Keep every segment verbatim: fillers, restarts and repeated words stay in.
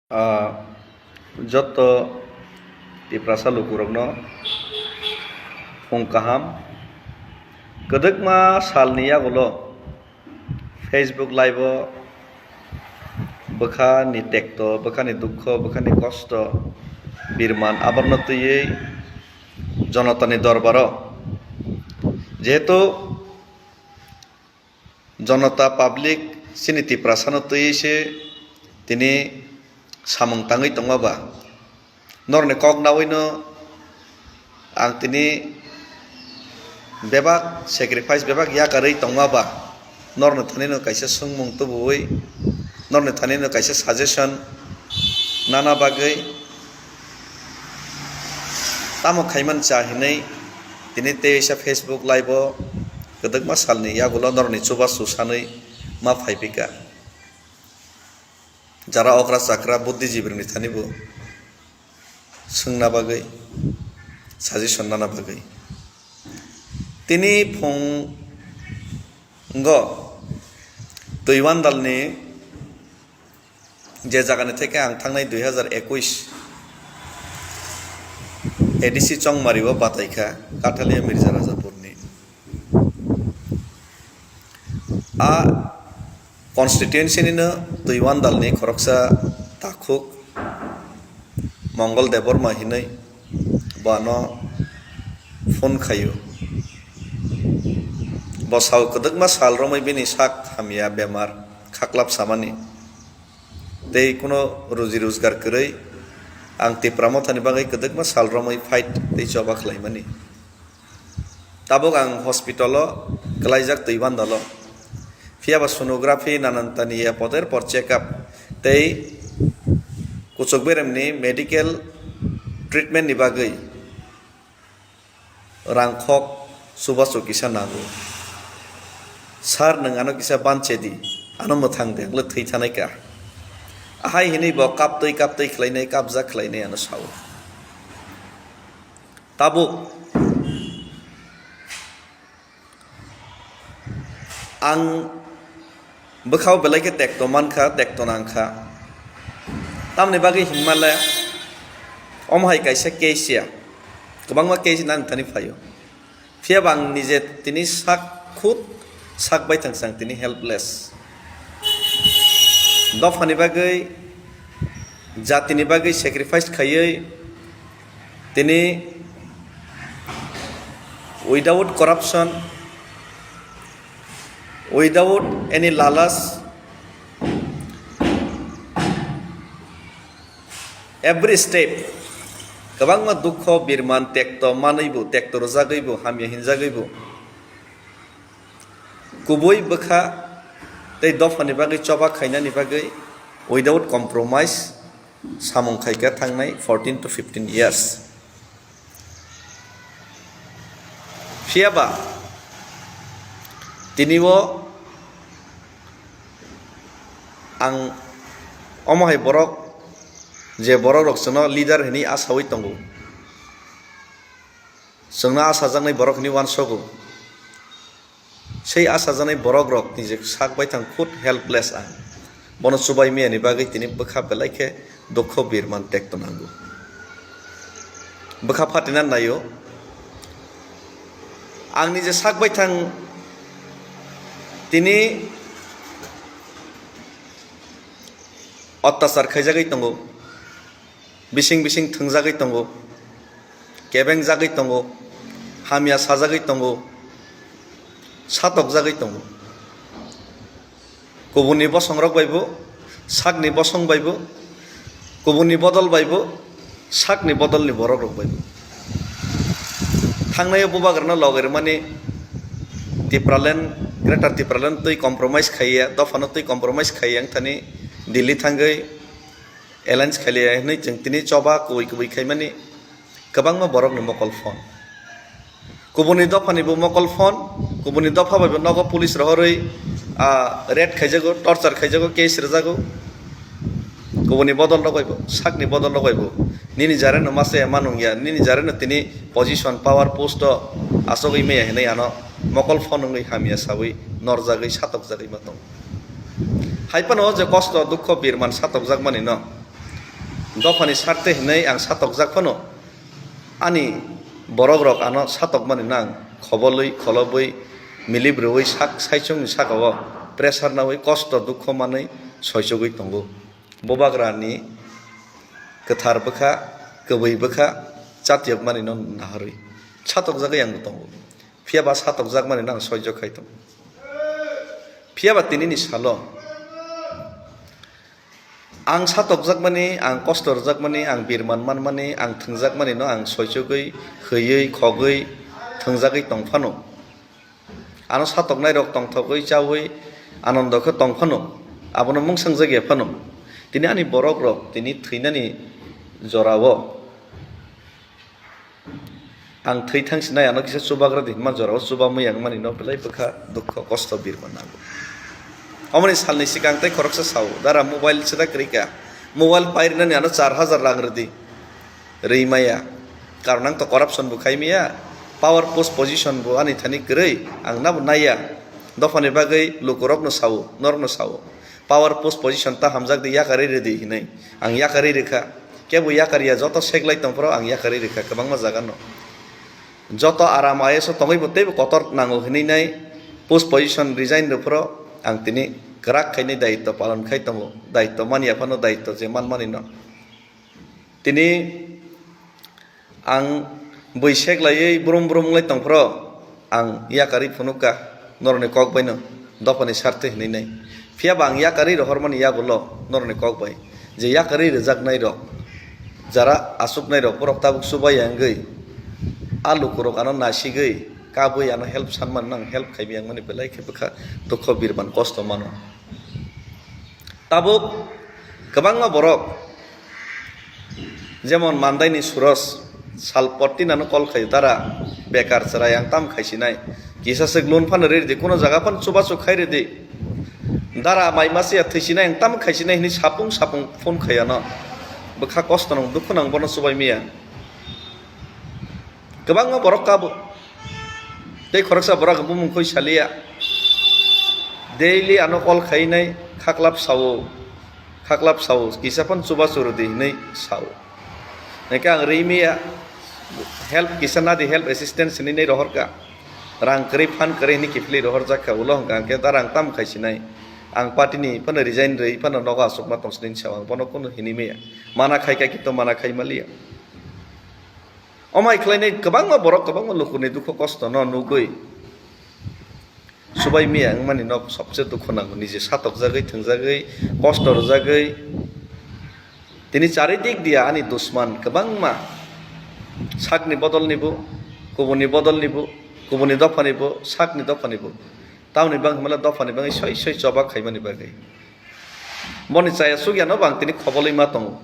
Ah, jotto Tiprasa lukurokno phung kaham. Kwdwkma salni yagulo Facebook live-o bwkhani tekto, bwkhani dukho, bwkhani kosto, birman aborno twiwi jonotani dorbaro. Jehetu Jonota public chini Tiprasano twiwi se tini samung tangwi tongma ba? Norokni kok nawino ang tini bebak sacrifice, bebak yakarwi tongma ba? Norokni thanino kaisa swngmung tubuwi, norokni thanino kaisa suggestion nana bagwi tamo khaiman cha hinwi tini teisa Facebook live-o kwdwkma salni yagulo norokni chubachu sanwi ma phaipika. Jara okra chakra buddhijibirokni thani bo swngna bagwi, suggestion nana bagwi. Tini phungo Twiwandalni je jagani theke ang thangnai dui hazar ekush A D C Chongmari o batai kha, Kathalia Mirza Rajapurni. A constituency nino Twiwandalni khoroksa takhuk Mongol Debbarma hinwi bo ano phone khaio. Bo sao kwdwkma sal romwi bini sak hamya bemar khaklap samani. Tei kuno ruji rojgar kwrwi ang Tipra Mothani bagwi kwdwkma sal romwi fight tei choba khlaimani. Tabuk ang hospital-o kwlaijak Twiwandalo. Phiya ba sonography, nanantani ya poder por check up tei kuchuk beremni medical treatment ni bagwi rangkhok chubachu kisa nango. Sir, nwng ano kisa banche di, ano mwthang de, ang le thwi thanai ka. Ahai hinwi bo kaptwi kaptwi khlainai, kapjak khlainai ano sao. Tabuk ang bwkhao belai khe tekto mankha, tekto nangkha. Tamni bagwi hinmale omo hai kaisa case ya, kwbangma case nang thani phaio. Phiya ba ang nije tini sak khud sak baithang sang tini helpless. Dophani bagwi, jatini bagwi sacrifice khaiwi tini without corruption, without any lalas, every step kwbangma dukho birman tekto manwibo, tekto rwjagwibo, hamya hinjagwibo, kubui bwkha tei dophani bagwi choba khainani bagwi without compromise samung khaikha thangnai fourteen to fifteen years. Phiya ba tini o ang omo hai borok, je borok rok chwngno leader hinwi asaui tongo, chwngno asajaknai borok hinwi uansogo. Sei achajaknai borokrok nijek sak baithang khud helpless ang. Bono chubai miyani bagwi tini bwkha belai khe dukho birman tekto nango. Bwkha phatina naio. Ang nije sak baithang tini ottachar khaijagwi tongo. Bising bising thwngjagwi tongo, kebengjagwi tongo, hamya sajagwi tongo, satokjagwi tongo. Kubunni bosongrok baibo, sakni bosong baibo, kubunni bodol baibo, sakni bodolni borokrok baibo. Thangnai o bubagrano logoi rwmani Tipraland, Greater Tipraland twi compromise khaiya, dophano twi compromise khaiya wngthani Delhi thangwi alliance khailiya hinwi chwng tini choba kubui kubui khaimani kwbangma borokni mokol phone. Kubuni dophani bo mokol phone, kubuni dopha bai bo nogo police rohorwi, ah, raid khaijago, torture khaijago, case rwjago. Kubuni bodol rok bai bo, sakni bodol rok bai bo. Nini jare no masa ya manung ya, nini jare no tini position, power, post o asogwi maya hinwi ano mokol phone wngwi hamya sawi norjagwi satokjagwi ma tongo. Hai phano o je kosto dukho birman satokjakmani no Dophani sarte hinwi ang satokjak phano, ani borok rok ano satokmani no ang khobolwi, kholobwi, milip rwui sak saichungni saka o pressure naui kosto dukho manwi soichugwi tongo. Bubagrani kwthar bwkha, kwbwi bwkha, chatiyokmani no naharwi satokjagwi ang bo tongo. Phiyaba satokjakmani no ang soijo khai tongo. Phiyaba tinini salo ang satokjakmani, ang kosto rwjakmani, ang birman manmani, ang thwngjakmani no ang soichugwi, hwiwi, khogwi, thwngjagwi tong phano. Ano satoknai rok tongthogwi, chawi, anondo khe tong phano. Abono mungsangjak ya phano. Tini ani borok rok tini thwinani jorao. Ang thwi thang sinai ano kisa chubagra di hwnma jorao chubamwi ang mani no belai bwkha dukho kosto birma nango. Omoni salni sikang tei khoroksa sao, "Dara mobile sida kwrwi ka, mobile pai rwnani ano char hajar rang rwdi." Rwi maya. Karon ang to corruption bo khai maya, power post position bo ani thani kwrwi, ang nabo naiya. Dophani bagwi lukurokno sao, norokno sao. Power post position ta hamjak di, yakarwi rwdi hinwi. Ang yakarwi rwkha. Kebo yakarya, joto seklai tongphuru ang yakarwi rwkha kwbangma jagano. Joto aram I A S o tongwi bo teibo kotor nango hinwi nai post position resign rwphuru ang tini kwrak khainai daitw palon khai tongo. Daitw manya phano daitw je manmani no. Tini ang bui seklaiwi brum brum wngwi tongphuru ang yakarwi phunukha norokni kok baino dophani sartwi hinwi nai. Phiyaba ang yakarwi rohormani yagulo norokni kok bai je yakarwi rwjaknai rok, jara achuknai rok borok tabuk chubaiya wngwi a lukurok ano nasigwi kabui ano help sanmani no ang help khaimaya wngmani belai khe bwkha dukho birman kosto mano. Tabuk kwbangma borok jemon Mandaini Suros sal portin ano call khaio, "Dara, bekar chwrai ang tam khaisinai. Kisa swk loan phano rirdi, kuno jaga phano chubachu khairidi. Dara, mai masiya thwisinai ang tam khaisinai," hinwi sapung sapung phone khai ano. Bwkha kosto nang dukhu nang bono chubai maya. Kwbangma borok kabo. Tei khoroksa borok bumung khoi saliya. Daily ano call khainai khaklap sao, khaklap sao, kisa phano chubachu rwdi hinwi sao. Hwnkhe ang rwi maya help kisa nadi, help assistance hinwi nai rohorkha. Rang kwrwi phan kwrwi hinwi kiphilwi rohorjakha, ulo hwnkha hwnkhe da rang tam khaisinai. Ang party ni phano resign rwi phano nogo achukma tongsinai sao, ang bono kunu hinwi maya. Mana khaikha kintu mana khai maliya. Omo hai khlainai kwbangma borok, kwbangma lukurni dukhu kosto no nugwi chubai maya wngmani no sobse dukhu nango, nije satokjagwi, thwngjagwi, kosto rwjagwi. Tini charidik dia ani dusman kwbangma, sakni bodol nibo, kubuni bodol nibo, kubuni dopha nibo, sakni dopha nibo. Tamoni bang hwnmale dopha ni bagwi soi soi choba khaimani bagwi. Boni chaya sugya no bang tini khobolwi ma tongo.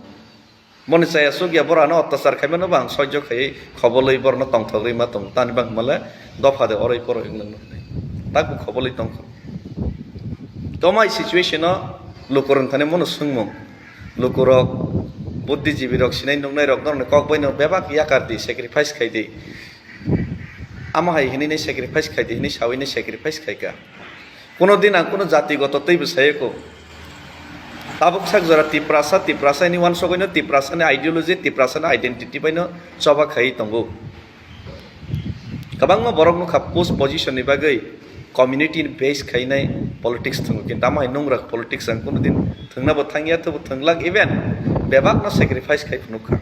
Boni chaya sugya borano ottachar khaimano bang soijo khaiwi khobolwi borno tongthogwi ma tongo. Tani bang hwnmale dopha de oroi poroi wnglang nuknai. Takbo khobolwi tongkha. Tomai situation o lukurok thani mono swngmung. Lukurok buddhijibi rok sinai nuknai rok norokni kok baino bebak yakar di, sacrifice khai di. Amo hai hinwi nai sacrifice khai di hinwi sawi nai sacrifice khai kha. Kuno din ang kuno jatigoto teibo sayo ko. Tabuk sak jora Tiprasa, Tiprasa hinwi wansugwi no Tiprasa ni ideology, Tiprasa ni identity bai no choba khai tongo. Kwbangma borok nukha post position ni bagwi community ni base khainai politics thwngo, kintu amo hai nungrak politics ang kuno din thwngna bo thangya, teibo thwnglak, even bebak no sacrifice khai phunukha.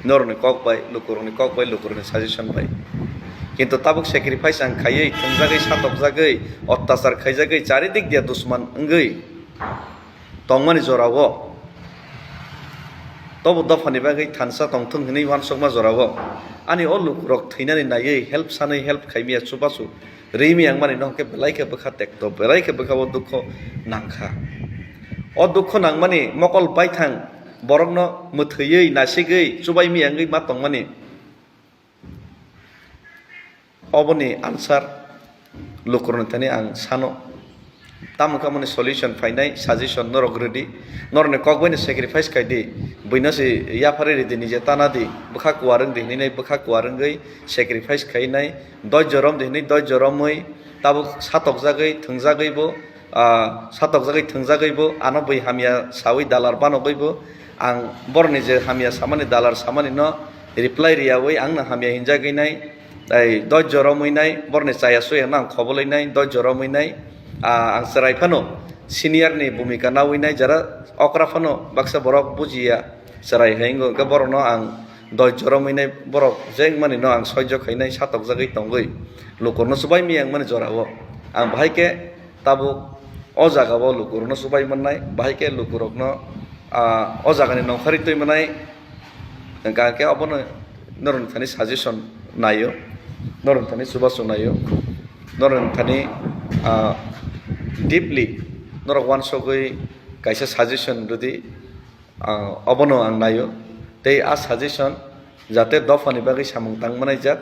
Norokni kok bai, lukurokni kok bai, lukurokni suggestion bai. Kintu tabuk sacrifice ang khaiwi, thwngjagwi, satokjagwi, ottachar khaijagwi, charidik dia dusman wngwi tongmani jorao, tobo dophani bagwi thansa tongthung hinwi wansukma jorao, ani o lukurok thwinani naiwi help sanwi help khaimaya chubachu rimi ang mani no hwnkhe belai khe bwkha tekto, belai khe bwkha o dukho nangkha. O dukho nangmani mokol baithang borokno mwthwiwi, nasigwi, chubaimi wngwi ma tongmani. Oboni answer lukurokni thani ang sano. Tamo khe amoni solution phainai, suggestion norok rwdi. Norokni kok baino sacrifice khaidi. Buino se yapharwi rwdi, nije tana di. Bwkha kuar wngdi hinwi nai bwkha kuar wngwi sacrifice khainai. Doijjo romdi hinwi doijjo romwi tabuk satokjagwi, thwngjagwi bo, ah, satokjagwi, thwngjagwi bo, ano bui hamya sawi dalar banogwi bo, Ang borni je hamya samani, dalar samani no reply riyawi ang no hamya hinjagwi nai, tai dojjo romwi nai, borni chaya suya no ang khobolwi nai, dojjo romwi nai. Ah, ang chwrai phano senior ni bhumika nawi nai, jara okra phano baksa borok bujiya chwrai hai wngkha, borok no ang dojjo romwi nai, borok je wngmani no ang sojjo khainai, satokjagwi tongwi lukurno chubai miyang mani jorao. Ang bahai khe tabuk o jaga o lukurokno chubai mannai, bahai khe lukurokno, ah, o jagani nongkhorwi twi mannai, hwnkha khe obono norokni thani suggestion naio, norokni thani chubachu naio, norokni thani, ah, deeply norok uansugwi kaisa suggestion rwdi, ah, obono ang naio. Tei a suggestion jate dophani bagwi samung tang manai jat,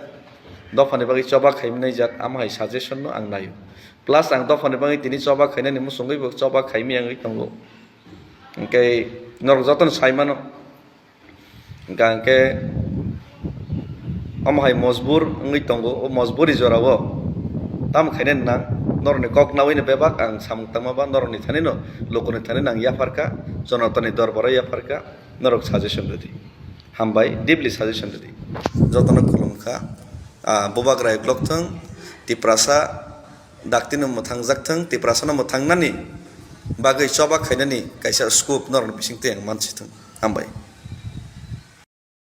dophani bagwi choba khai manai jat, amo hai suggestion no ang naio. Plus ang dophani bagwi tini choba khainani muchungwi bo choba khai miyang wngwi tongo. Hwnkhe norok jotono sai mano. Hwnkha hwnkhe omo hai mojbur wngwi tongo, o mojburi jorao tamo khainani nang, norokni kok nawi no bebak ang samung tangma ba norokni thani no, lukurokni thani no ang yapharkha, Jonatani dorbaro yapharkha, norok suggestion rwdi. Hambai, deeply suggestion rwdi. Jotono khulumkha. Ah, bubagra uklok thung, Tiprasa daktino mwthangjak thung, Tiprasano mwthangnani bagwi choba khainani kaisa scope norokni bisingtwi ang mansi thung. Hambai.